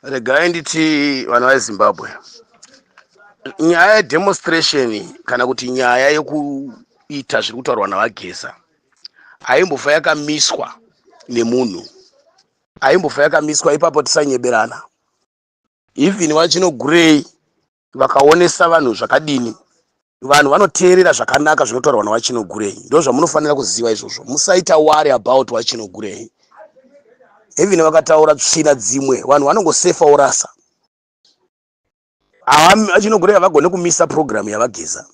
Regai nditi vana veZimbabwe, nyaya yedemonstration kana kuti nyaya yekuita zviri kutaurwa naVaGeza haimbofa yakamiswa nemunhu, haimbofa yakamiswa. Ipapo tisanyeberana. Even vaChinogurei vakaonesa vanhu zvakadini, vanhu vanoteerera zvakanaka zvinotaurwa naVaChinogurei. Ndo zvamunofanira kuziva izvozvo. Musaita worry about vaChinogurei. Even vakataura tsvina dzimwe, vanhu vanongosefa orasa. VaChinogurei havagone kumisa program yaVaGeza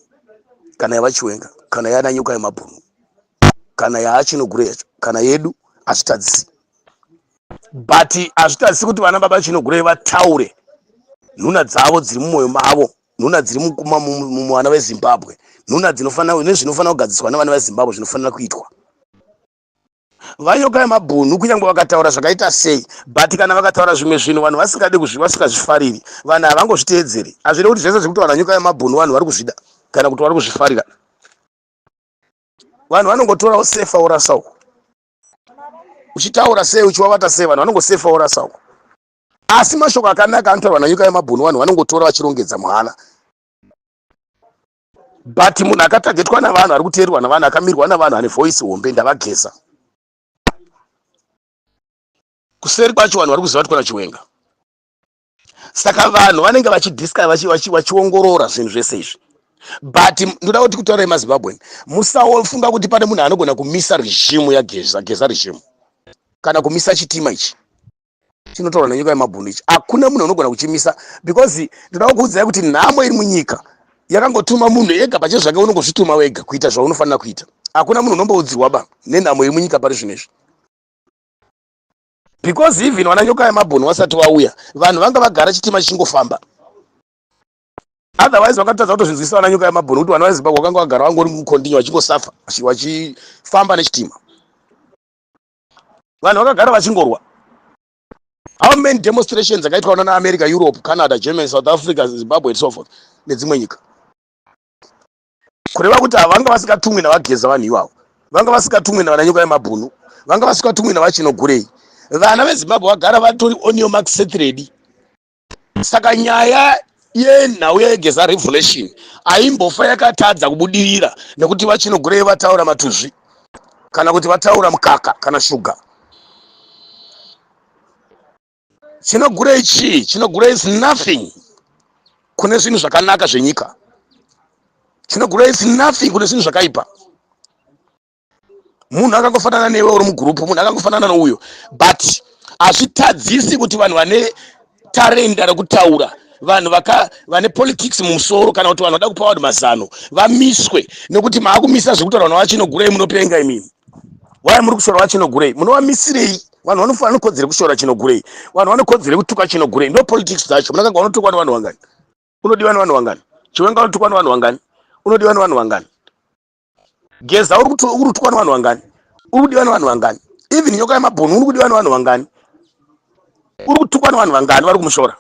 kana yaVaChiwenga kana yana Nyoka yemabhunu kana yaChinogurei yacho kana yedu, hazvitadzisi. But hazvitadzisi kuti vana baba Chinogurei vataure nhuna dzavo dziri mumwoyo mavo, nhuna dziri muvana veZimbabwe, nhuna dzinofanira nezvinofanira kugadziswa nevana veZimbabwe zvinofanira kuitwa. VaNyoka yemabhunu kunyange vakataura zvakaita sei, but kana vakataura zvimwe zvinhu vanhu vasingadi, vasingazvifariri, vanhu havangozviteedzeri. Hazvide kuti zvese zviri kutaura Nyoka yemabhunu vanhu vari kuzvida kana kuti vari kuzvifarira. Vanhu vanongotorawo sefa orasa uko. Uchitaura sei, uchiwavata sei, vanhu vanongosefa orasa uko. Asi mashoko akanaka anotaurwa naNyoka yemabhunu vanhu vanongotora vachirongedza muhana. But munhu akatagetwa navanhu, ari kuteerwa navanhu, akamirwa navanhu, ane voice hombe ndaVaGeza. Kuseri kwacho vanhu vari kuziva kuti kuna Chiwenga. Saka vanhu vanenge vachidhiska, vachiongorora zvinhu zvese izvi. But ndoda kuti kutaurai maZimbabwe, musafunga kuti pane munhu anogona kumisa regime yaGeza, Geza regime, kana kumisa chitima ichi chinotaurwa neNyoka yemabhunu ichi. Hakuna munhu anogona kuchimisa, because ndoda kukuudzai kuti nhamo iri munyika yakangotuma munhu ega pachezvake. Unongozvituma wega kuita zvaunofanira kuita. Hakuna munhu unomboudzirwa ba nenhamo iri munyika pari zvino izvi, because even vana Nyoka yemabhunu vasati vauya, vanhu vanga vagara chitima chichingofamba. Otherwise vakatadza kutozvinzwisa vana Nyoka yemabhunu kuti vana veZimbabwe vakanga vagara vangori mucontinue vachingosafa, vachifamba nechitima. Vanhu vakagara vachingorwa. How many demonstrations akaitwa nana America, Europe, Canada, Germany, South Africa, Zimbabwe and so forth nedzimwe nyika? Kureva kuti havanga vasingatumwi naVaGeza. Vanhu ivavo vanga vasingatumwi navana Nyoka yemabhunu, vanga vasingatumwi naVaChinogurei. Vana veZimbabwe vagara vatori on your mark, set, ready. Saka nyaya yenhau yeGeza revolution haimbofa yakatadza kubudirira nekuti VaChinogurei vataura matuzvi kana kuti vataura mukaka kana shuga. Chinogurei chii? Chinogurei is nothing kune zvinhu zvakanaka zvenyika. Chinogurei is nothing kune zvinhu zvakaipa. Munhu akangofanana newe uri mugurupu, munhu akangofanana nouyo, but hazvitadzisi kuti vanhu vane tarenda rekutaura, vanhu vane politics mumusoro, kana kuti vanhu vada kupa vanhu mazano vamiswe nekuti maakumisa zvekutaura navaChinogurei. Munopenga imini. Waya muri kushora vaChinogurei, munovamisirei? Vanhu vanofanira kodzero kushora Chinogurei, vanhu vane kodzero yekutuka Chinogurei. Ndo politics dzacho. Munakanga unotukwa nevanhu vangani? Unodiwa nevanhu vangani? Chiwenga unotukwa nevanhu vangani? Unodiwa nevanhu vangani? Geza uri kutukwa nevanhu vangani? Uri kudiwa nevanhu vangani? Even Nyoka yemabhunu uri kudiwa nevanhu vangani? Uri kutukwa nevanhu vangani vari kumushora?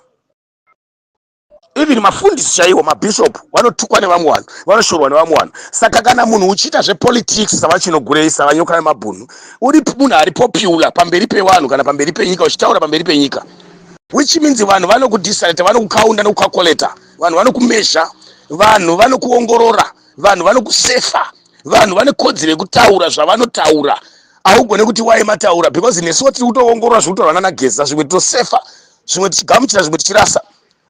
Even mafundisi chaiwo, mabishop, vanotukwa nevamwe vanhu, vanoshorwa nevamwe vanhu. Saka kana munhu uchiita zvepolitics savaChinogurei, saVanyoka yemabhunu, uri munhu ari popular pamberi pevanhu kana pamberi penyika, uchitaura pamberi penyika, which means vanhu vanokudhisaleta, vanokukaunda nekukakoleta, vanhu vanokumezha, vanhu vanokuongorora, vanhu vanokusefa. Vanhu vane kodzero yekutaura zvavanotaura. Haugone kuti wai mataura, because nesuwo tiri kutoongorora zviri kutaurwa nanaGeza. Zvimwe tinosefa, zvimwe tichigamuchira, zvimwe tichirasa.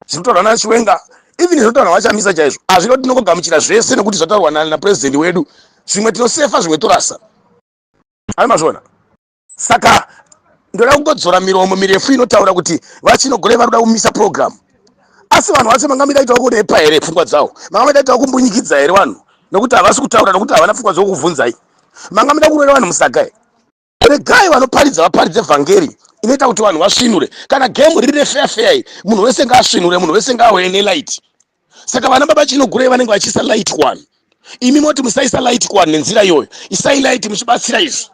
Zviri kutaurwa naChiwenga, even zvinotaurwa naVaChamisa chaizvo, hazvina kuti tinongogamuchira zvese nekuti zvataurwa napurezidendi wedu. Zvimwe tinosefa, zvimwe torasa. Ai mazviona? Saka ndoda kungodzora miromo mirefu inotaura kuti vaChinogorei vari kuda kumisa program. Asi vanhu vacho manga mudaitawo kurepa here pfungwa dzavo? Manga mudaitawo kumbunyikidza here vanhu nokuti havasi kutaura, nokuti havana pfungwa dzokukubvunzai? Manga muda kurwera vanhu musaga here? Regai vanoparidza vaparidze vhangeri inoita kuti vanhu vasvinure. Kana game riri refair fair, munhu wese ngaasvinure, munhu wese ngaauye nelight. Saka vana baba Chinogurei vanenge vachiisa light kuvanhu, imi moti musaisa light kuvanhu nenzira iyoyo. Isai light muchibatsira izvi.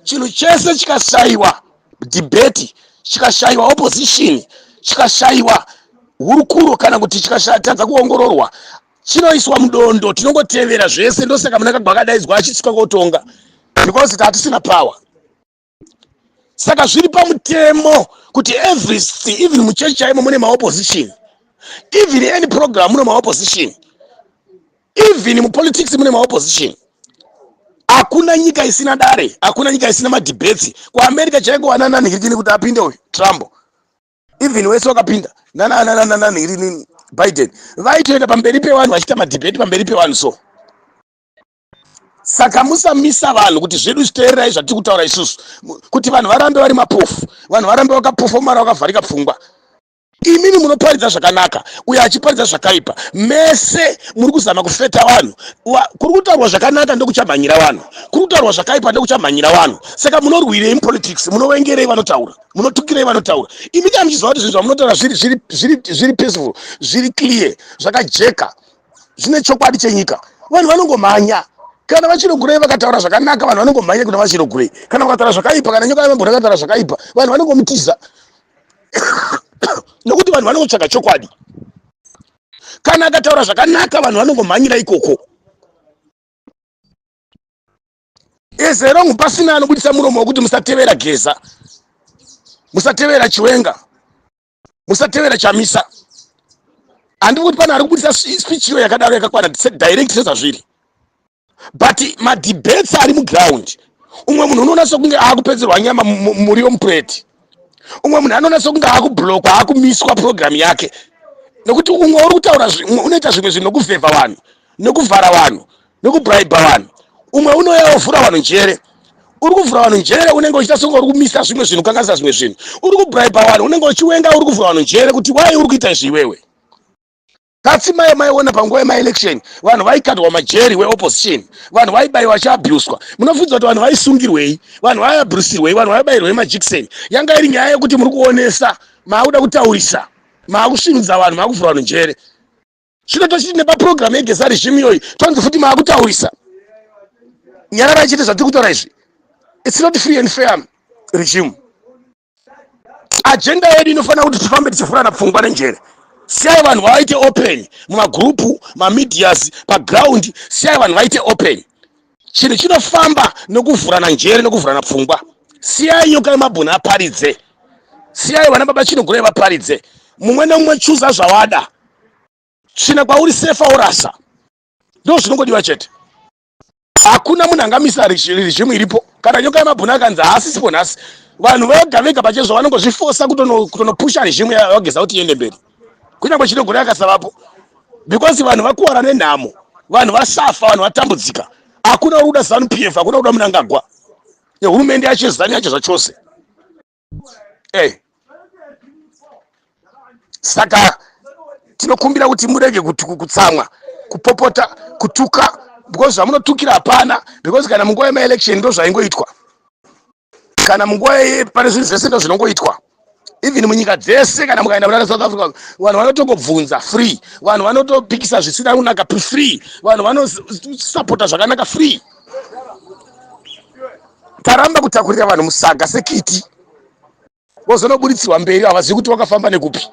Chinhu chese chikashayiwa debate, chikashayiwa opposition, chikashayiwa hurukuro, kana kuti chikatadza kuongororwa, chinoiswa mudondo. Tinongotevera zvese. Ndosaka Mnangagwa akadaidzwa achitsika kotonga, because tatisina power. Saka zviri pamutemo kuti every even muchechi chaimo mune maopposition, even any program mune maopposition, even mupolitics mune maopposition. Hakuna nyika isina dare, hakuna nyika isina madebates. KuAmerica chaiko wanananhirini kuti apinde uyu Trump, even wese wakapinda nanananananhirini Biden, vaitoenda pamberi pevanhu vachiita madebate pamberi pevanhu. So saka musamisa vanhu kuti zvedu zviteererai zvatiri kutaura isusu, kuti vanhu varambe vari mapofu, vanhu varambe vakapofomara, vakavharika pfungwa. Imimi munoparidza zvakanaka, uyo achiparidza zvakaipa, mese muri kuzama kufeta vanhu. Kuri kutaurwa zvakanaka ndokuchamhanyira vanhu, kuri kutaurwa zvakaipa ndokuchamhanyira vanhu. Saka munorwirei mupolitics? Munovengerei vanotaura? Munotukirei vanotaura? Imi kana muchiziva kuti zvinhu zvamunotaura zviri peaceful, zviri clear, zvakajeka, zvine chokwadi chenyika, vanhu vanongomhanya. Kana vaChinogurei vakataura zvakanaka, vanhu vanongomhanya kuna vaChinogurei. Kana vakataura zvakaipa, kana Nyoka yemambura akataura zvakaipa, vanhu vanongomutiza, nokuti vanhu vanongotsvaga chokwadi. Kana akataura zvakanaka, vanhu vanongomhanyira ikoko. Ezerongu pasina anobudisa muromo wekuti musatevera Geza, musatevera Chiwenga, musatevera Chamisa. Handii kuti pane ari kubudisa speech iyo yakadaro yakakwana direct sezvazviri, but madebates ari muground. Umwe munhu unoona sekunge aakupedzerwa nyama muriwo mupureti, umwe munhu anoona sekunge aakublockwa, aakumiswa program yake, nekuti umwe uri kutaura, unoita zvimwe zvinhu nokuvhevha vanhu, nekuvhara vanhu, nekubraiba vanhu. Umwe unouya wovhura vanhu njere. Uri kuvhura vanhu njere unenge uchiita sekunge uri kumisa zvimwe zvinhu, kukanganisa zvimwe zvinhu. Uri kubraiba vanhu unenge uchiwenga uri kuvhura vanhu njere kuti wai uri kuita izvi iwewe. Katsi mai maiona panguva yemaelection vanhu vaikatwa majeri weopposition, vanhu vaibayiwa vachiabhuswa. Munobvunza kuti vanhu vaisungirwei, vanhu vaiabhusirwei, vanhu vaibayirwei majikiseni? Yanga iri nyaya yekuti muri kuonesa, maakuda kutaurisa, maakusvinudza vanhu, maakuvhura vanhu njere. Zvino tochiti nepapurogiramu yeGeza regime iyoyi tonzi futi maakutaurisa. Nyararai chete zvatiri kutaura izvi. It's not free and fair regime. Agenda yedu inofanira kuti tifambe tichivhurana pfungwa nenjere. Siyai vanhu vaite open mumagurupu, mamedias, paground. Siyai vanhu vaite open. Chinhu chinofamba nokuvhurana njere, nokuvhurana pfungwa. Siyai Nyoka yemabhuni aparidze, siyai vana baba Chinogurei vaparidze. Mumwe nemumwe chuza zvawada, tsvina kwauri sefa orasa, ndo zvinongodiwa chete. Hakuna munhu angamisa regime iripo. Kana Nyoka yemabhuni akanzi haasisipo nhasi, vanhu vega vega pachezvo vanongozvifosa kutonopusha regime yaVaGeza kuti iende mberi, kunyange Chinogurei akasavapo, because vanhu vakuwara nenhamo, vanhu vasafa, vanhu vatambudzika. Hakuna uri kuda ZANU PF, hakuna kuda Munangagwa nehurumende yacho yeZANU yacho zvachose. Hey. Saka tinokumbira kuti murege kuti kutsamwa, kupopota, kutuka, because zvamunotukira hapana, because kana munguva yemaelection ndo zvaingoitwa, kana munguva pane zvinhu zvese ndo zvinongoitwa, even munyika dzese. Kana mukaenda munana South Africa, vanhu vanotongobvunza free, vanhu vanotopikisa zvisina kunaka free, vanhu vanosapota zvakanaka free. Taramba kutakurira vanhu musaga sekiti, vozonobuditsirwa mberi, havazivi kuti wakafamba nekupi.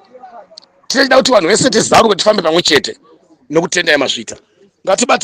Tinoda kuti vanhu vese tizaruke, tifambe pamwe chete. Nokutendai, mazvita, ngatibata.